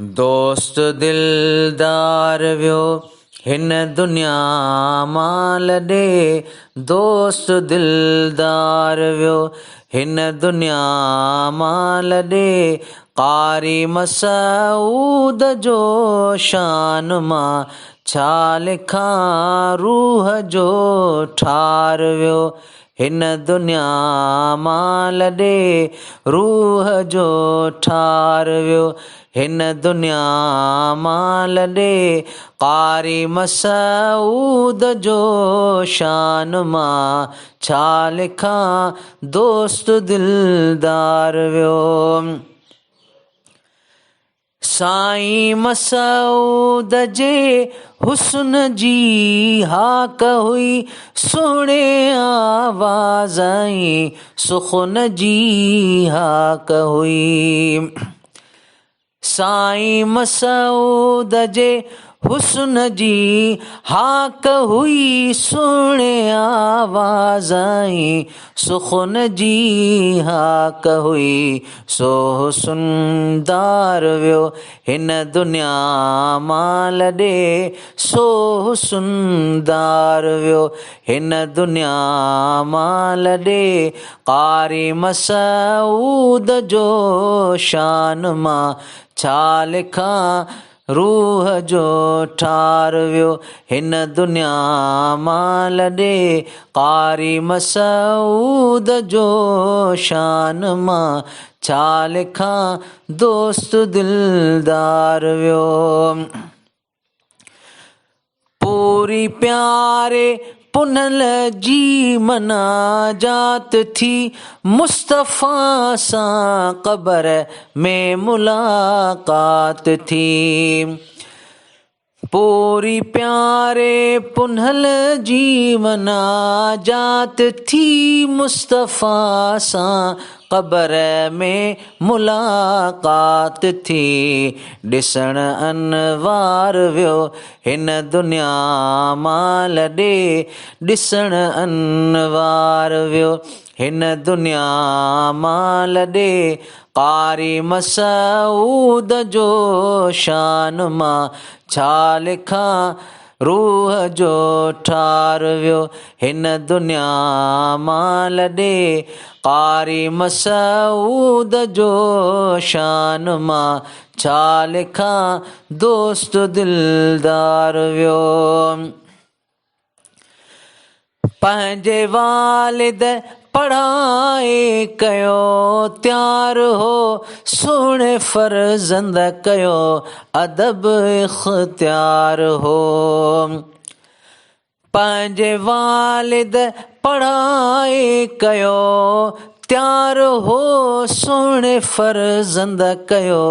دوست دلدار ويو هن دنيا مان لڏي، دوست دلدار ويو هن دنيا مان لڏي، قاري مسعود جو شان مان ڇا لکان، روح جو ٺار ويو هن دنيا مان لڏي، روح جو ٺار ويو هن دنيا مان لڏي، قاري مسعود جو شان مان ڇا لکان، دوست دلدار ويو. سائين مسعود جي حسن جي هاڪ هئي، سهڻي آواز ۽ سخن جي هاڪ هئي. سائين مسعود جي حسن جي هاڪ هئي، سهڻي آواز ۽ سخن جي هاڪ هئي، سو حسندار ويو هن دنيا مان لڏي، سو حسندار ويو هن دنيا مان لڏي، قاري مسعود جو شان مان ڇا لکان، روح جو ٺار ويو هن دنيا مان لڏي، قاري مسعود جو شان مان ڇا لکان، دوست دلدار ويو. پوري پياري پنهل جي مناجات ٿي، مصطفيٰ سان قبر ۾ ملاقات ٿي. پوري پياري پنهل جي مناجات ٿي، مصطفيٰ سان قبر ۾ ملاقات ٿي. ڏسڻ انوار ويو هن دنيا مان لڏي، ڏسڻ انوار ويو هن دنيا مان لڏي، قاري مسعود جو شان مان ڇا لکان، روح جو ٺار ويو هن دنيا مان لڏي، قاري مسعود جو شان مان ڇا لکان، دوست دلدار ويو. پنهنجي والد پڙهائي ڪيو تيار هو، سهڻي فرزند ڪيو ادب اختيار هو. پنهنجي والد پڙهائي ڪيو تيار هو، سهڻي فرزند ڪيو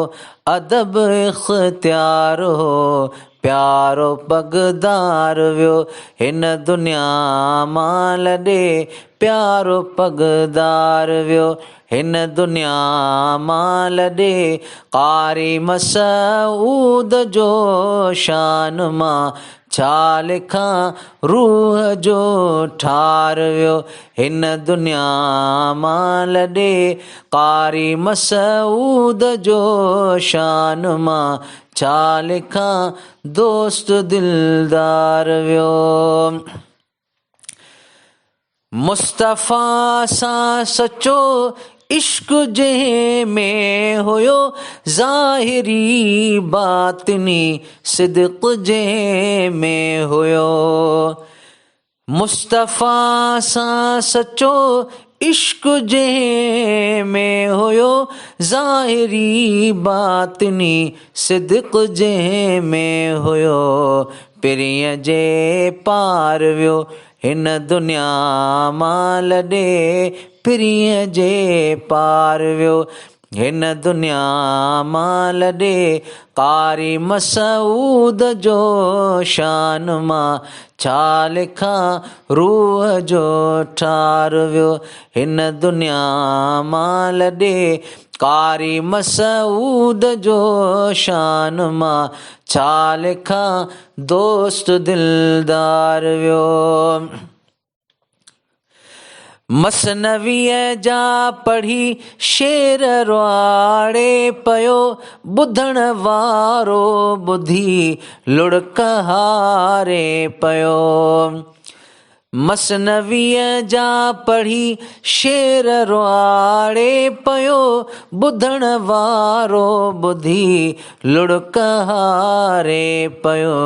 ادب اختيار هو، پيارو پڳدار ويو هن دنيا مان لڏي، پيارو پڳدار ويو هن دنيا مان لڏي، قاري مسعود جو شان مان ڇا لکان، روح جو ٺار ويو هن دنيا مان لڏي، قاري مسعود جو شان مان ڇا لکان، دوست دلدار ويو. مصطفيٰ سان سچو عشق جنهن ۾ هيو، ظاهري باطني صدق جنهن ۾ هيو. مصطفيٰ سان سچو عشق جنهن ۾ هيو، ظاهري باطني صدق جنهن ۾ هيو، پرينء جي پار ويو هن دنيا مان لڏي، پرينء جي پار ويو هن دنيا مان لڏي، قاري مسعود جو شان مان ڇا لکان، روح جو ٺار ويو هن دنيا مان لڏي، قاري مسعود جو شان مان ڇا لکان، دوست دلدار ويو. مثنويء جا پڙهي شعر روئاڙي پيو، ٻڌڻ وارو ٻڌي لڙڪ هاري پيو. مثنويء جا پڙهي شعر روئاڙي پيو، ٻڌڻ وارو ٻڌي لڙڪ هاري پيو.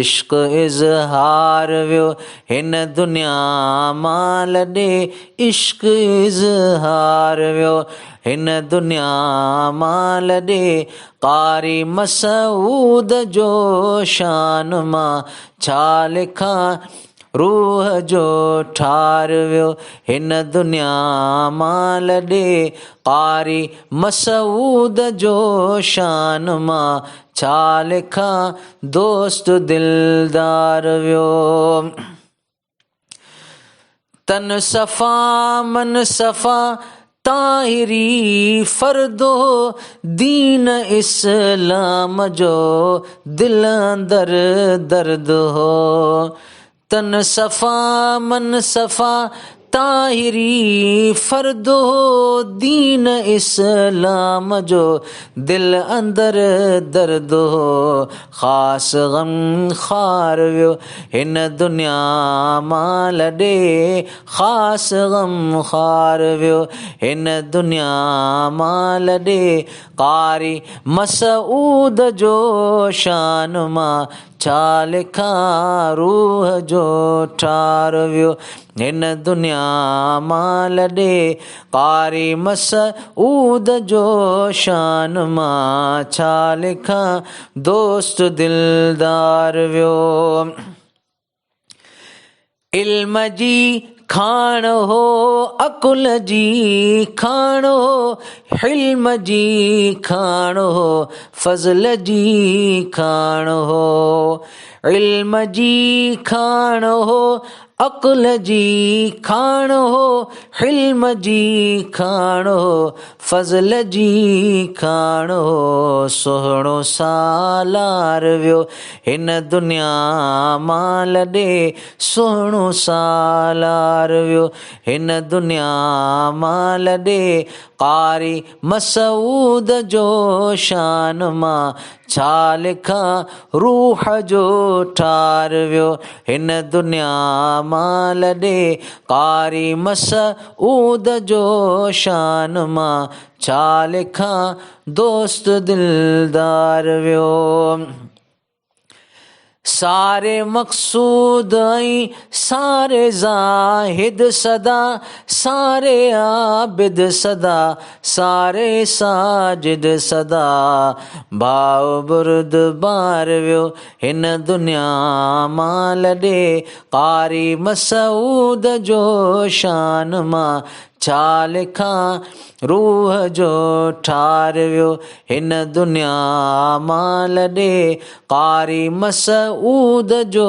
عشق اظهار ويو هن دنيا مان لڏي، عشق اظهار ويو هن دنيا مان لڏي. قاري مسعود جو شان مان ڇا لکان، روح جو ٺار ويو هن دنيا مان لڏي. قاري مسعود جو شان مان ڇا لکان، دوست دلدار ويو. تن صفا من صفا طاهري فرد هو، دين اسلام جو دل اندر درد هو. تن صفا من صفا طاهري فرد هو، دين اسلام جو دل اندر درد هو. خاص غم خار ويو هن دنيا مان لڏي، خاص غم خار ويو هن دنيا مان لڏي. قاري مسعود جو شان مان ڇا لکان، روح جو ٺار ويو هن دنيا مان لڏي. قاري مسعود جو شان مان ڇا لکان، دوست دلدار ويو. علم جي کاڻ هو، عقل جي کاڻ هو، حلم جي کاڻ هو، فضل جي کاڻ هو. علم جي کاڻ هو، عقل جي کاڻ هو، حلم جي کاڻ هو، فضل جي کاڻ هو. سهڻو سالار ويو هن دنيا مان لڏي، سهڻو سالار ويو هن دنيا مان لڏي. قاري مسعود جو شان مان ڇا لکان، روح جو ٺار ويو هن دنيا مان لڏي. قاري مسعود جو شان مان ڇا لکان، دوست دلدار ويو. ساري مقصود ۽ ساري زاهد سدا، ساري عابد سدا، ساري ساجد سدا. ڀاءُ بردبار ويو هن دنيا مان لڏي. قاري مسعود جو شان مان ڇا لکان، روح جو ٺار ويو هن دنيا مان لڏي. قاري مسعود جو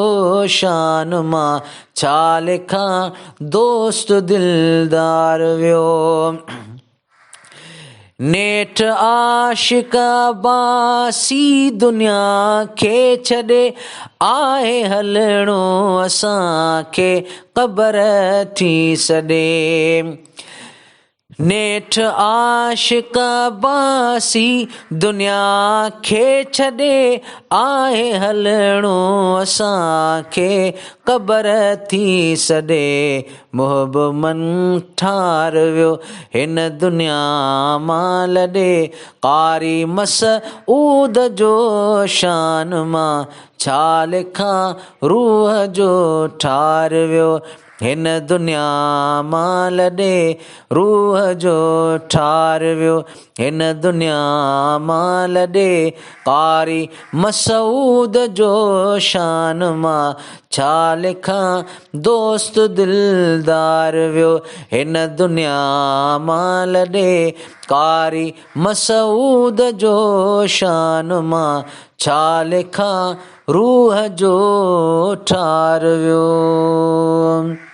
شان مان ڇا لکان، دوست دلدار ويو. نيٺ عاشق عباسي دنيا کي ڇڏي، آهي هلڻو اسان کي قبر ٿي سڏي. نيٺ عاشق عباسي دنيا کي ڇڏي، آهي هلڻو اسان کي قبر ٿي سڏي. محب من ٺار ويو هن دنيا مان لڏي. قاري مسعود جو شان مان ڇا لکان، روح جو ٺار ويو هن دنيا مان لڏي. روح جو ٺار ويو هن دنيا مان لڏي. قاري مسعود جو شان مان ڇا لکان، دوست دلدار ويو هن دنيا مان لڏي. قاري مسعود جو شان مان ڇا لکان، روح جو ٺار ويو.